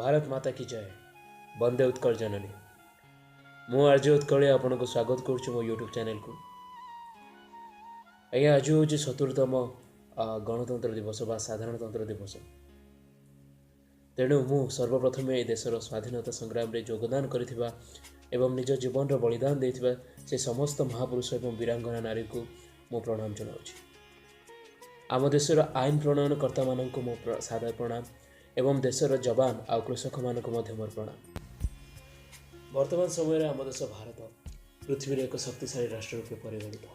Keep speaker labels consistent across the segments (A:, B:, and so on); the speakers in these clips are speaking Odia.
A: ଭାରତ ମାତା କି ଜୟ। ବନ୍ଦେ ଉତ୍କଳ ଜନନୀ। ମୁଁ ଆର୍ଯ୍ୟ ଉତ୍କଳୀ ଆପଣଙ୍କୁ ସ୍ୱାଗତ କରୁଛି ମୋ ୟୁଟ୍ୟୁବ୍ ଚ୍ୟାନେଲକୁ। ଆଜ୍ଞା, ଆଜି ହେଉଛି 70ତମ ଗଣତନ୍ତ୍ର ଦିବସ ବା ସାଧାରଣତନ୍ତ୍ର ଦିବସ। ତେଣୁ ମୁଁ ସର୍ବପ୍ରଥମେ ଏ ଦେଶର ସ୍ୱାଧୀନତା ସଂଗ୍ରାମରେ ଯୋଗଦାନ କରିଥିବା ଏବଂ ନିଜ ଜୀବନର ବଳିଦାନ ଦେଇଥିବା ସେ ସମସ୍ତ ମହାପୁରୁଷ ଏବଂ ବୀରାଙ୍ଗନା ନାରୀକୁ ମୁଁ ପ୍ରଣାମ ଜଣାଉଛି। ଆମ ଦେଶର ଆଇନ ପ୍ରଣୟନକର୍ତ୍ତାମାନଙ୍କୁ ମୋ ସାଦର ପ୍ରଣାମ ଏବଂ ଦେଶର ଯବାନ ଆଉ କୃଷକମାନଙ୍କୁ ମଧ୍ୟ ମୋର ପ୍ରଣାମ। ବର୍ତ୍ତମାନ ସମୟରେ ଆମ ଦେଶ ଭାରତ ପୃଥିବୀର ଏକ ଶକ୍ତିଶାଳୀ ରାଷ୍ଟ୍ର ରୂପେ ପରିଗଣିତ।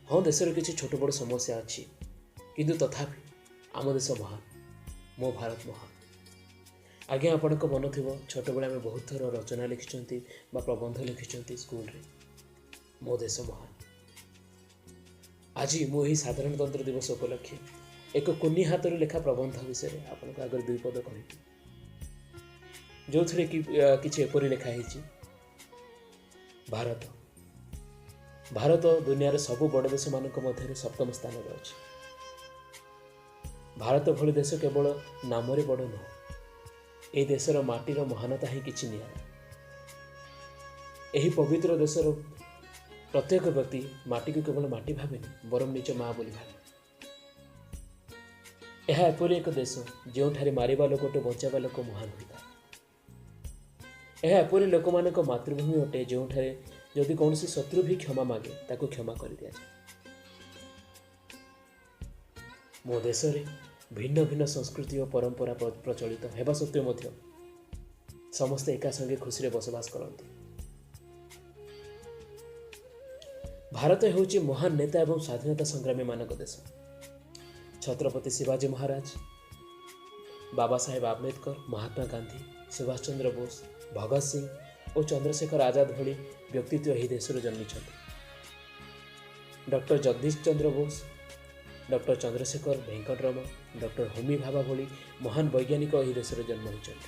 A: ହଁ, ଦେଶର କିଛି ଛୋଟ ବଡ଼ ସମସ୍ୟା ଅଛି, କିନ୍ତୁ ତଥାପି ଆମ ଦେଶ ମହାନ, ମୋ ଭାରତ ମହାନ। ଆଜ୍ଞା, ଆପଣଙ୍କ ମନ ଥିବ, ଛୋଟବେଳେ ଆମେ ବହୁତ ଥର ରଚନା ଲେଖିଛନ୍ତି ବା ପ୍ରବନ୍ଧ ଲେଖିଛନ୍ତି ସ୍କୁଲରେ, ମୋ ଦେଶ ମହାନ। ଆଜି ମୁଁ ଏହି ସାଧାରଣତନ୍ତ୍ର ଦିବସ ଉପଲକ୍ଷେ ଏକ କୁନି ହାତରୁ ଲେଖା ପ୍ରବନ୍ଧ ବିଷୟରେ ଆପଣଙ୍କ ଆଗରେ ଦୁଇ ପଦ କହିବି, ଯେଉଁଥିରେ କି କିଛି ଏପରି ଲେଖା ହେଇଛି। ଭାରତ, ଭାରତ ଦୁନିଆର ସବୁ ବଡ଼ ଦେଶମାନଙ୍କ ମଧ୍ୟରେ ସପ୍ତମ ସ୍ଥାନରେ ଅଛି। ଭାରତ ଭଳି ଦେଶ କେବଳ ନାମରେ ବଡ଼ ନୁହଁ, ଏହି ଦେଶର ମାଟିର ମହାନତା ହିଁ କିଛି ନିଆରା। ଏହି ପବିତ୍ର ଦେଶର ପ୍ରତ୍ୟେକ ବ୍ୟକ୍ତି ମାଟିକୁ କେବଳ ମାଟି ଭାବେନି, ବରଂ ନିଜ ମା ବୋଲି ଭାବେ। ଏହା ଏପରି ଏକ ଦେଶ ଯେଉଁଠାରେ ମାରିବା ଲୋକଠୁ ବଞ୍ଚାଇବା ଲୋକ ମହାନ ହୋଇଥାଏ। ଏହା ଏପରି ଲୋକମାନଙ୍କ ମାତୃଭୂମି ଅଟେ ଯେଉଁଠାରେ ଯଦି କୌଣସି ଶତ୍ରୁ ବି କ୍ଷମା ମାଗେ, ତାକୁ କ୍ଷମା କରିଦିଆଯାଏ। ମୋ ଦେଶରେ ଭିନ୍ନ ଭିନ୍ନ ସଂସ୍କୃତି ଓ ପରମ୍ପରା ପ୍ରଚଳିତ ହେବା ସତ୍ତ୍ୱେ ମଧ୍ୟ ସମସ୍ତେ ଏକା ସଙ୍ଗେ ଖୁସିରେ ବସବାସ କରନ୍ତି। ଭାରତ ହେଉଛି ମହାନ ନେତା ଏବଂ ସ୍ୱାଧୀନତା ସଂଗ୍ରାମୀମାନଙ୍କ ଦେଶ। ଛତ୍ରପତି ଶିବାଜୀ ମହାରାଜ, ବାବା ସାହେବ ଆମ୍ବେଦକର, ମହାତ୍ମା ଗାନ୍ଧୀ, ସୁଭାଷ ଚନ୍ଦ୍ର ବୋଷ, ଭଗତ ସିଂ ଓ ଚନ୍ଦ୍ରଶେଖର ଆଜାଦ ଭଳି ବ୍ୟକ୍ତିତ୍ୱ ଏହି ଦେଶରୁ ଜନ୍ମିଛନ୍ତି। Doctor Jagdish Chandra Bose, doctor Chandrashekhar Venkataraman, doctor Homi Bhabha ଭଳି ମହାନ ବୈଜ୍ଞାନିକ ଏହି ଦେଶରେ ଜନ୍ମ ହୋଇଛନ୍ତି।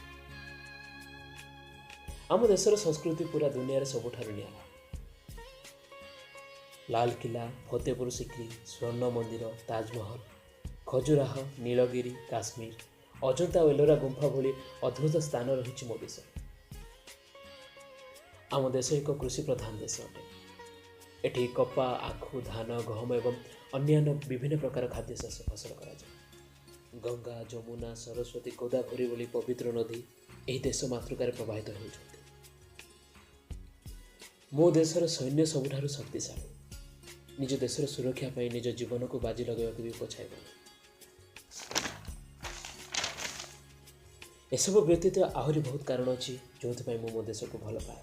A: ଆମ ଦେଶର ସଂସ୍କୃତି ପୁରା ଦୁନିଆରେ ସବୁଠାରୁ ନିଆରା। ଲାଲକିଲ୍ଲା, ଫତେପୁର ସିକ୍ରି, ସ୍ୱର୍ଣ୍ଣ ମନ୍ଦିର, ତାଜମହଲ, ଖଜୁରାହ, ନୀଳଗିରି, କାଶ୍ମୀର, ଅଜନ୍ତା ଓ ଏଲୋରା ଗୁମ୍ଫା ଭଳି ଅଦ୍ଭୁତ ସ୍ଥାନ ରହିଛି ମୋ ଦେଶରେ। ଆମ ଦେଶ ଏକ କୃଷି ପ୍ରଧାନ ଦେଶ ଅଟେ। ଏଠି କପା, ଆଖୁ, ଧାନ, ଗହମ ଏବଂ ଅନ୍ୟାନ୍ୟ ବିଭିନ୍ନ ପ୍ରକାର ଖାଦ୍ୟ ଶସ୍ୟ ଫସଲ କରାଯାଏ। ଗଙ୍ଗା, ଯମୁନା, ସରସ୍ୱତୀ, ଗୋଦାବରୀ ଭଳି ପବିତ୍ର ନଦୀ ଏହି ଦେଶ ମାତୃକାରେ ପ୍ରବାହିତ ହେଉଛନ୍ତି। ମୋ ଦେଶର ସୈନ୍ୟ ସବୁଠାରୁ ଶକ୍ତିଶାଳୀ। ନିଜ ଦେଶର ସୁରକ୍ଷା ପାଇଁ ନିଜ ଜୀବନକୁ ବାଜି ଲଗାଇବାକୁ ବି ପଛାଇବନି। ଏସବୁ ବ୍ୟତୀତ ଆହୁରି ବହୁତ କାରଣ ଅଛି ଯେଉଁଥିପାଇଁ ମୁଁ ମୋ ଦେଶକୁ ଭଲ ପାଏ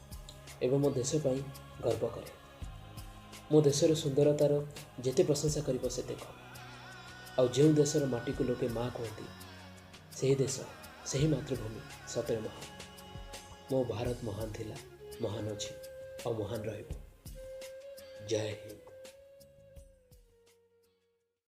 A: ଏବଂ ମୋ ଦେଶ ପାଇଁ ଗର୍ବ କରେ। ମୋ ଦେଶର ସୁନ୍ଦରତାର ଯେତେ ପ୍ରଶଂସା କରିବ ସେତେ କମ୍। ଆଉ ଯେଉଁ ଦେଶର ମାଟିକୁ ଲୋକେ ମା କୁହନ୍ତି, ସେହି ଦେଶ, ସେହି ମାତୃଭୂମି ସତରେ ମହାନ। ମୋ ଭାରତ ମହାନ ଥିଲା, ମହାନ ଅଛି ଆଉ ମହାନ ରହିବ। ଜୟ ହିନ୍ଦ।